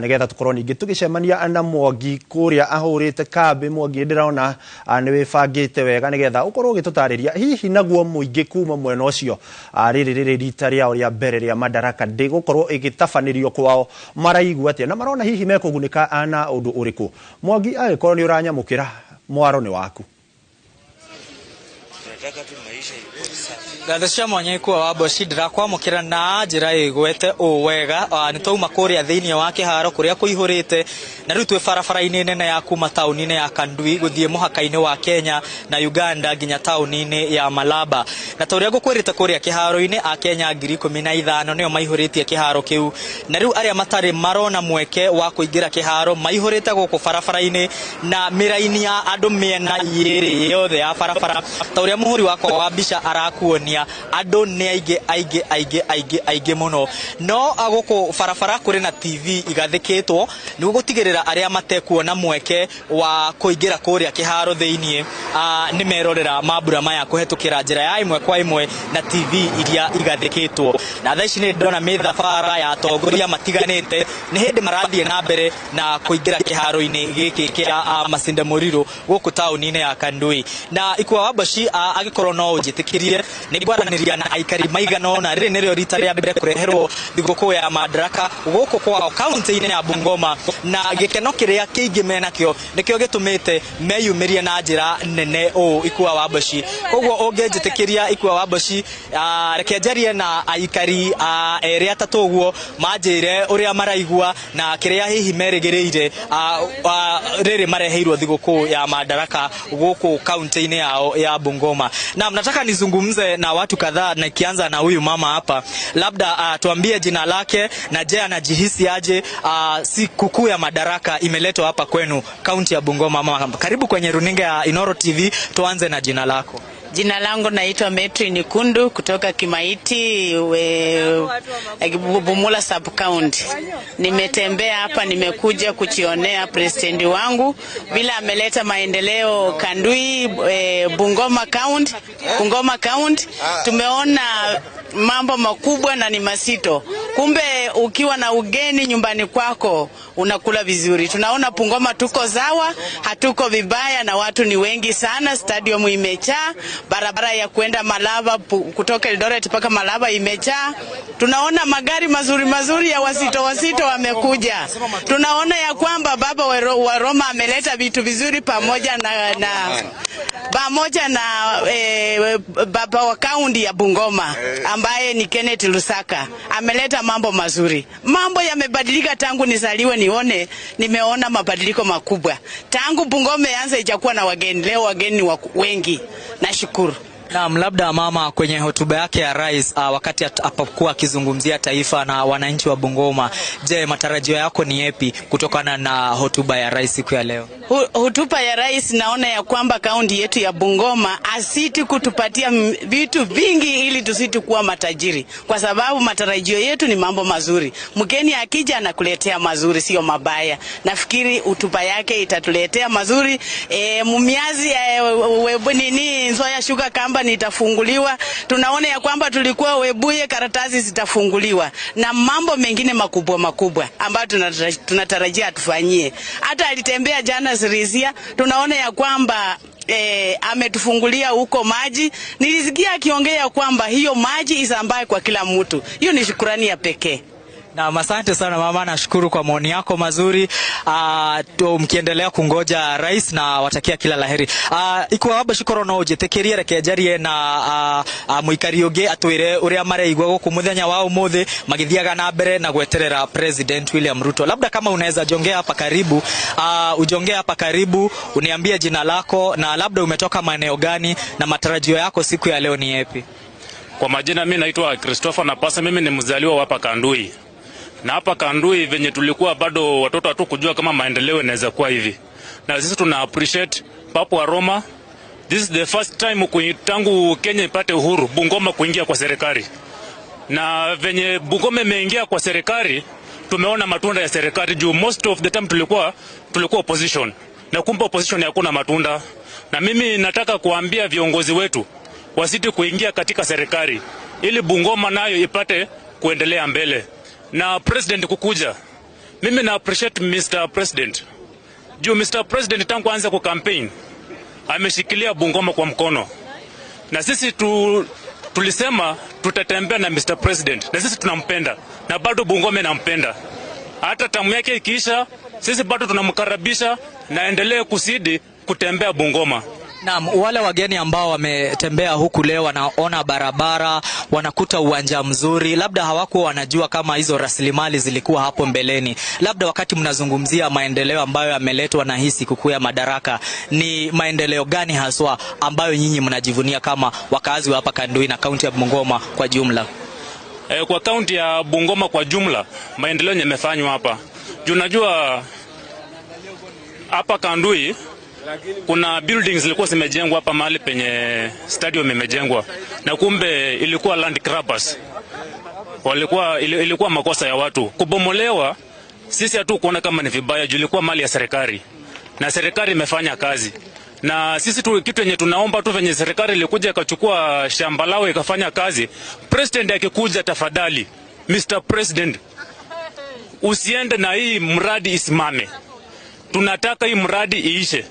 Nigetha tukorwo ningĩ tũgĩcemania na Mwangi kũrĩa ahũrĩte kambĩ. Mwangi, ndĩrona nĩ wĩbangĩte wega nĩgetha ũkorwo ũgĩtũtarĩria hihi naguo mũingĩ kuma mwena ũcio, rĩrĩ rĩrĩ rita rĩao rĩa mbere rĩa Madaraka Day gũkorwo ĩgĩtabanĩrio kwao, maraigua atĩa na marona hihi mekũgunĩka na ũndũ ũrĩkũ? Mwangi, angĩkorwo nĩ ũranyamũkĩra, mwaro nĩ waku. Ngatho cia mwanya ikuwa wa Mboci, ndĩrakwamũkĩra na njĩra ĩgwete ũũ wega. Nĩ twauma kũrĩa thĩinĩ wa kĩharo kũrĩa kũihũrĩte, na rĩu twĩ barabara-inĩ nene ya kuma taũni-inĩ ya Kandui gũthiĩ mũhaka-inĩ wa Kenya na Uganda nginya taũni-inĩ ya Malaba. Na ta ũrĩa ngũkwĩrĩte, kũrĩa kĩharo-inĩ Akenya 15,000 nĩo maihũrĩtie kĩharo kĩu, na rĩu arĩa matarĩ marona mweke wa kũingĩra kĩharo maihũrĩte gũkũ barabara-inĩ na mĩraini ya andũ mĩena yerĩ yothe ya barabara. Ta ũrĩa mũhũri wakwa wa mbica arakuonia, andũ nĩ aingĩ aingĩ aingĩ aingĩ aingĩ mũno. No gũkũ barabara kũrĩ na TV igathĩkĩtwo nĩguo gũtigĩrĩra arĩa matekuona mweke wa kũingĩra kũrĩa kĩharo thĩinĩ nĩ merorera mambura maya kũhetũkĩra njĩra ya ĩmwe kwa ĩmwe na TV iria igathĩkĩtwo. Na thaa ici nĩ ndĩrona mĩthabara ya atongoria matiganĩte nĩ hĩndĩ marathiĩ na mbere na kũingĩra kĩharo-inĩ gĩkĩ kĩa Masinde Muliro gũkũ taũni-inĩ ya Kandui. Na Ikua wa Mboci, angĩkorwo no ũnjĩtĩkĩrie, nĩ ngwaranĩria na aikari maigana ũna. Rĩrĩ nĩrĩo rita rĩa mbere kũreherwo thigũkũ ya Madaraka gũkũ kwao kaunti-inĩ ya Bungoma, na gĩkeno kĩrĩa kĩingĩ menakĩo nĩkĩo gĩtũmĩte meyumĩrie na njĩra nene ũũ, Ikua wa Mboci. Koguo ũngĩnjĩtĩkĩria, Ikua wa Mboci, reke njarie na aikari erĩ atatũ ũguo manjĩre ũrĩa maraigua na kĩrĩa hihi merĩgĩrĩire rĩrĩ mareheirwo thigũkũ ya Madaraka gũkũ kaunti-inĩ yao ya Bungoma. Naam, nataka nizungumze na watu kadhaa, na ikianza na huyu mama hapa, labda tuambie jina lake na je, anajihisi aje sikukuu ya Madaraka imeletwa hapa kwenu kaunti ya Bungoma. Mama, karibu kwenye runinga ya Inoro TV. Tuanze na jina lako. Jina langu naitwa Metri Nikundu kutoka Kimaiti Bumula sub county. Nimetembea hapa, nimekuja kujionea president wangu vile ameleta maendeleo Kandui, Bungoma County. Bungoma County tumeona mambo makubwa na ni masito. Kumbe ukiwa na ugeni nyumbani kwako unakula vizuri. Tunaona Bungoma tuko sawa, hatuko vibaya na watu ni wengi sana, stadium imejaa, barabara ya kwenda Malaba kutoka Eldoret mpaka Malaba imejaa. Tunaona magari mazuri mazuri ya wasito wasito wamekuja. Tunaona ya kwamba baba wa Roma ameleta vitu vizuri pamoja na baba wa kaunti ya Bungoma ambaye ni Kenneth Lusaka ameleta mambo mazuri. Mambo yamebadilika tangu nizaliwe nione, nimeona mabadiliko makubwa. Tangu Bungoma ianze ijakuwa na wageni, leo wageni wengi. Nashukuru. Naam, labda mama, kwenye hotuba yake ya rais wakati apokuwa akizungumzia taifa na wananchi wa Bungoma, je, matarajio yako ni yepi kutokana na hotuba ya rais siku ya leo? Hotuba ya rais, naona ya kwamba kaunti yetu ya Bungoma asiti kutupatia vitu vingi ili tusiti kuwa matajiri, kwa sababu matarajio yetu ni mambo mazuri. Mgeni akija anakuletea mazuri, sio mabaya. Nafikiri hotuba yake itatuletea mazuri. Mumiazi nini Nzoia Sugar Company itafunguliwa. Tunaona ya kwamba tulikuwa Webuye, karatasi zitafunguliwa na mambo mengine makubwa makubwa ambayo tunatarajia atufanyie. Hata alitembea jana Sirisia, tunaona ya kwamba ametufungulia huko maji. Nilisikia akiongea kwamba hiyo maji isambae kwa kila mtu. Hiyo ni shukurani ya pekee. Na asante sana mama, nashukuru kwa maoni yako mazuri. Mkiendelea kungoja rais na watakia kila laheri. Ikuwa shukoro no njitikirie, reke njarie na muikari ungi atwire uria mareigua guku muthenya wa umuthi magithiaga na mbere na gweterera President William Ruto. Labda kama unaweza jongea hapa karibu, ujongee hapa karibu, uniambie jina lako na labda umetoka maeneo gani na matarajio yako siku ya leo ni yepi? Kwa majina mimi naitwa Christopher Napasa, mimi ni mzaliwa hapa Kandui. Na hapa Kandui venye tulikuwa bado watoto hatukujua kama maendeleo inaweza kuwa hivi. Na sisi tuna appreciate Papa wa Roma. This is the first time tangu Kenya ipate uhuru Bungoma kuingia kwa serikali. Na venye Bungoma imeingia kwa serikali, tumeona matunda ya serikali juu most of the time tulikuwa opposition. Na kumbe opposition hakuna matunda. Na mimi nataka kuambia viongozi wetu wasiti kuingia katika serikali ili Bungoma nayo ipate kuendelea mbele. Na president kukuja, Mimi na appreciate Mr. President. Juu Mr. President tangu aanze ku campaign ameshikilia Bungoma kwa mkono. Na sisi tulisema tutatembea na Mr. President, na sisi tunampenda na bado Bungoma inampenda. Hata tamu yake ikiisha, sisi bado tunamkaribisha na endelee kusidi kutembea Bungoma. Naam, wale wageni ambao wametembea huku leo wanaona barabara, wanakuta uwanja mzuri, labda hawakuwa wanajua kama hizo rasilimali zilikuwa hapo mbeleni. Labda wakati mnazungumzia maendeleo ambayo yameletwa na hii sikukuu ya Madaraka, ni maendeleo gani haswa ambayo nyinyi mnajivunia kama wakazi wa hapa Kandui na kaunti ya Bungoma kwa jumla? Kwa kaunti ya Bungoma kwa jumla, maendeleo yamefanywa hapa. Juu unajua hapa Kandui kuna buildings zilikuwa zimejengwa hapa mahali penye stadium imejengwa, na kumbe ilikuwa land grabbers. Ilikuwa makosa ya watu kubomolewa. Sisi hatu kuona kama ni vibaya juu ilikuwa mali ya serikali na serikali imefanya kazi. Na sisi tu kitu yenye tunaomba tu venye serikali ilikuja ikachukua shamba lao ikafanya kazi, president akikuja, tafadhali Mr. President, usiende na hii mradi isimame. Tunataka hii mradi iishe.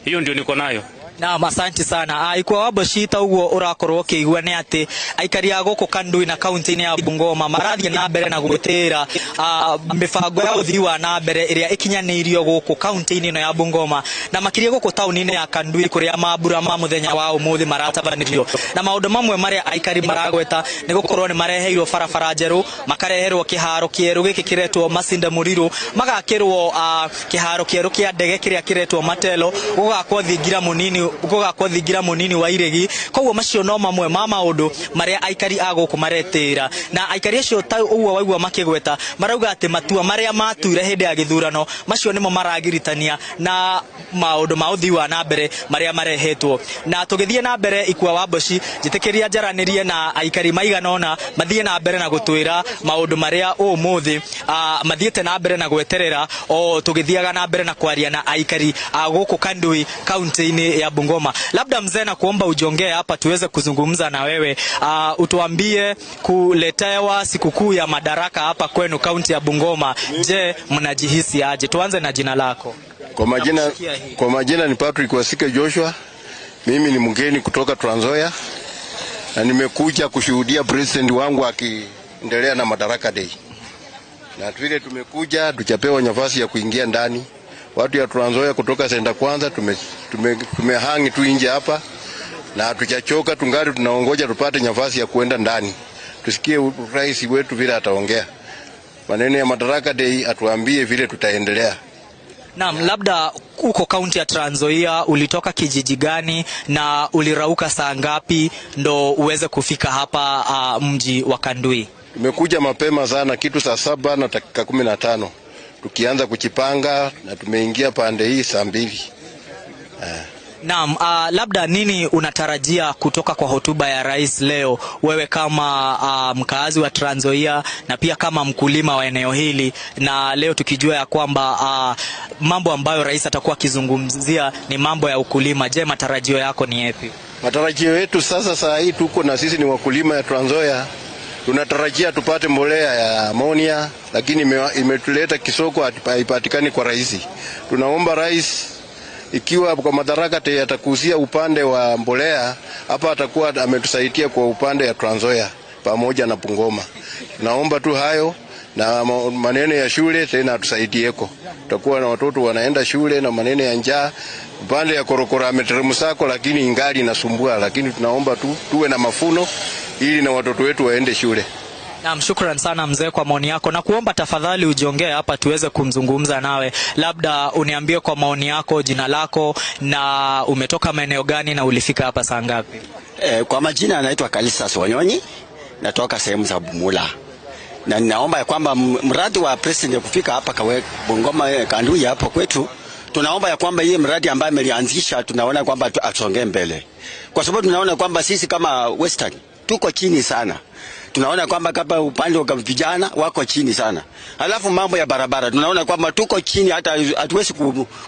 Hiyo ndio niko nayo. Naam, asante sana. Ikwa waboshita uguo urakorwo ukigua ni ati aikari a guku Kandui na kaunti-ini ya Bungoma marathie na mbere na gwitira mibango ya uthii wa na mbere iria ikinyaniirio guku kaunti-ini ino ya Bungoma na makiria guku tauni-ini ya Kandui kuria mambura ma muthenya wa umuthi maratabanirio. Na maundu mamwe maria aikari maragweta ni gukorwo ni mareheirwo barabara njeru, makareherwo kiharo kieru giki kiretwo Masinda Muriru, magakirwo kiharo kieru kia ndege kiria kiretwo Matelo, gugakwo thingira munini wa Iregi. Koguo macio no mamwe ma maundu maria aikari a guku maretira. Na aikari acio ta uguo waigua makigweta marauga ati matua maria matuire hindi ya githurano macio nimo maragiritania na maundu ma uthii wa na mbere maria marehetwo. Na tugithie na mbere Ikua Wamboci, njitikiria njaranirie na aikari maigana ona mathie na mbere na gutwira maundu maria umuthi mathiete na mbere na gweterera o tugithiaga na mbere na kwaria na aikari a guku Kandui kaunti-ini ya Bungoma. Labda mzee, na kuomba ujongee hapa tuweze kuzungumza na wewe, utuambie kuletewa sikukuu ya Madaraka hapa kwenu kaunti ya Bungoma, je, mnajihisi aje? Tuanze na jina lako. Kwa majina ni Patrick Wasike Joshua. Mimi ni mgeni kutoka Trans Nzoia na nimekuja kushuhudia president wangu akiendelea na Madaraka Day. Na vile tumekuja tuchapewa nafasi ya kuingia ndani. Watu ya Trans Nzoia kutoka Senda Kwanza tumehangi tu nje hapa na hatujachoka, tungali tunaongoja tupate nafasi ya kuenda ndani. Tusikie rais wetu vile ataongea. Maneno ya Madaraka Day atuambie vile tutaendelea. Naam, labda uko kaunti ya Trans Nzoia, ulitoka kijiji gani na ulirauka saa ngapi ndo uweze kufika hapa mji wa Kandui? Tumekuja mapema sana, kitu saa 7:15. Tukianza kuchipanga na tumeingia pande hii saa 2. Naam, labda nini unatarajia kutoka kwa hotuba ya rais leo, wewe kama mkaazi wa Trans Nzoia na pia kama mkulima wa eneo hili, na leo tukijua ya kwamba mambo ambayo rais atakuwa akizungumzia ni mambo ya ukulima, je, matarajio yako ni yapi? Matarajio yetu sasa saa hii tuko na sisi ni wakulima ya Trans Nzoia. Tunatarajia tupate mbolea ya amonia, lakini imetuleta kisoko haipatikani kwa rahisi. Tunaomba rais ikiwa kwa Madaraka atakusia upande wa mbolea hapa, atakuwa ametusaidia kwa upande ya Trans Nzoia pamoja na Bungoma. Naomba tu hayo na maneno ya shule tena atusaidieko. Tutakuwa na watoto wanaenda shule na maneno ya njaa. Upande ya korokoro ameteremsako, lakini ingali inasumbua, lakini tunaomba tu tuwe na mafuno ili na watoto wetu waende shule. Naam, shukran sana mzee kwa maoni yako, na kuomba tafadhali ujiongee hapa tuweze kumzungumza nawe. Labda uniambie kwa maoni yako, jina lako na umetoka maeneo gani na ulifika hapa saa ngapi? Kwa majina anaitwa Kalisa Wanyonyi, natoka sehemu za Bumula. Na ninaomba ya kwamba mradi wa president kufika hapa kawe Bungoma Kandui hapo kwetu, tunaomba ya kwamba hii mradi ambayo amelianzisha tunaona kwamba atusongee mbele. Kwa sababu tunaona kwamba sisi kama Western tuko chini sana. Tunaona kwamba kama upande wa vijana wako chini sana. Alafu mambo ya barabara tunaona kwamba tuko chini, hata hatuwezi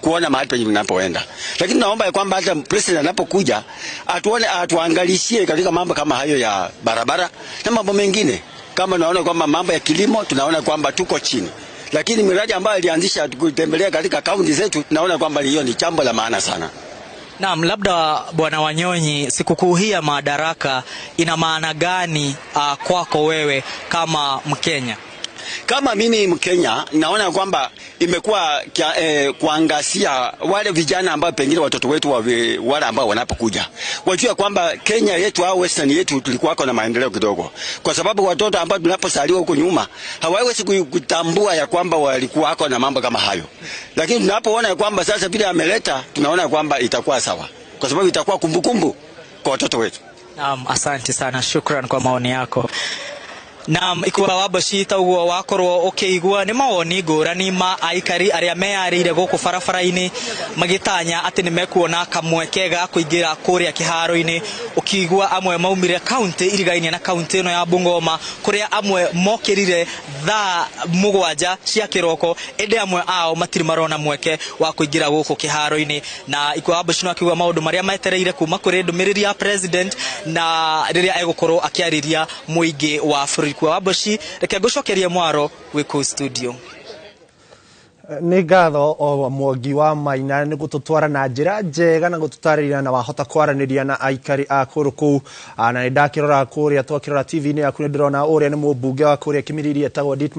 kuona mahali penye tunapoenda. Lakini tunaomba ya kwamba hata president anapokuja atuone, atuangalishie katika mambo kama hayo ya barabara na mambo mengine. Kama tunaona kwamba mambo ya kilimo tunaona kwamba tuko chini. Lakini miradi ambayo ilianzisha kutembelea katika kaunti zetu, tunaona kwamba hiyo ni jambo la maana sana. Naam, labda Bwana Wanyonyi, sikukuu hii ya Madaraka ina maana gani kwako wewe kama Mkenya? Kama mimi Mkenya, naona kwamba imekuwa kuangazia wale vijana ambao pengine watoto wetu wale ambao wanapokuja wajue kwamba Kenya yetu au Western yetu tulikuwako na maendeleo kidogo, kwa sababu watoto ambao tunaposaliwa huko nyuma hawawezi kutambua ya kwamba walikuwako na mambo kama hayo, lakini tunapoona ya kwamba sasa vile ameleta, tunaona kwamba itakuwa sawa, kwa sababu itakuwa kumbukumbu kwa watoto wetu. Naam, asante sana, shukran kwa maoni yako. Naam, ikiwa wabacita uguo wakorwo ukiigua ni mawoni ngũrani ma aikari arĩa meyarĩire gũkũ barabara-inĩ magĩtanya atĩ nĩ mekuona kamweke ga kũingĩra kũrĩa kĩharo-inĩ, ũkiigua amwe maumire kaunti irigainie na kaunti ĩno ya Bungoma, kũrĩa amwe mokĩrire thaa 7 cia kĩroko, ĩndĩ amwe ao matirĩ marona mweke wa kũingĩra gũkũ kĩharo-inĩ. Na Ikua Wamboci no akiuga maũndũ marĩa metereire kuma kũrĩ ndũmĩrĩri ya president na rĩrĩa egũkorwo akĩarĩria mũingĩ wa bũrũri. Ikua Wamboci, reke ngũcokerie mwaro wĩ kũu studio. Nĩ ngatho o Mwangi wa Maina nĩ gũtũtwara na njĩra njega na gũtũtarĩria na wahota kwaranĩria na aikari a kũrũ kũu. Na nĩ ndakĩrora kũrĩa, twakĩrora TV-inĩ yaku, nĩ ndĩrona ũrĩa nĩ mũmbunge wa kũrĩa Kimilili etagwo.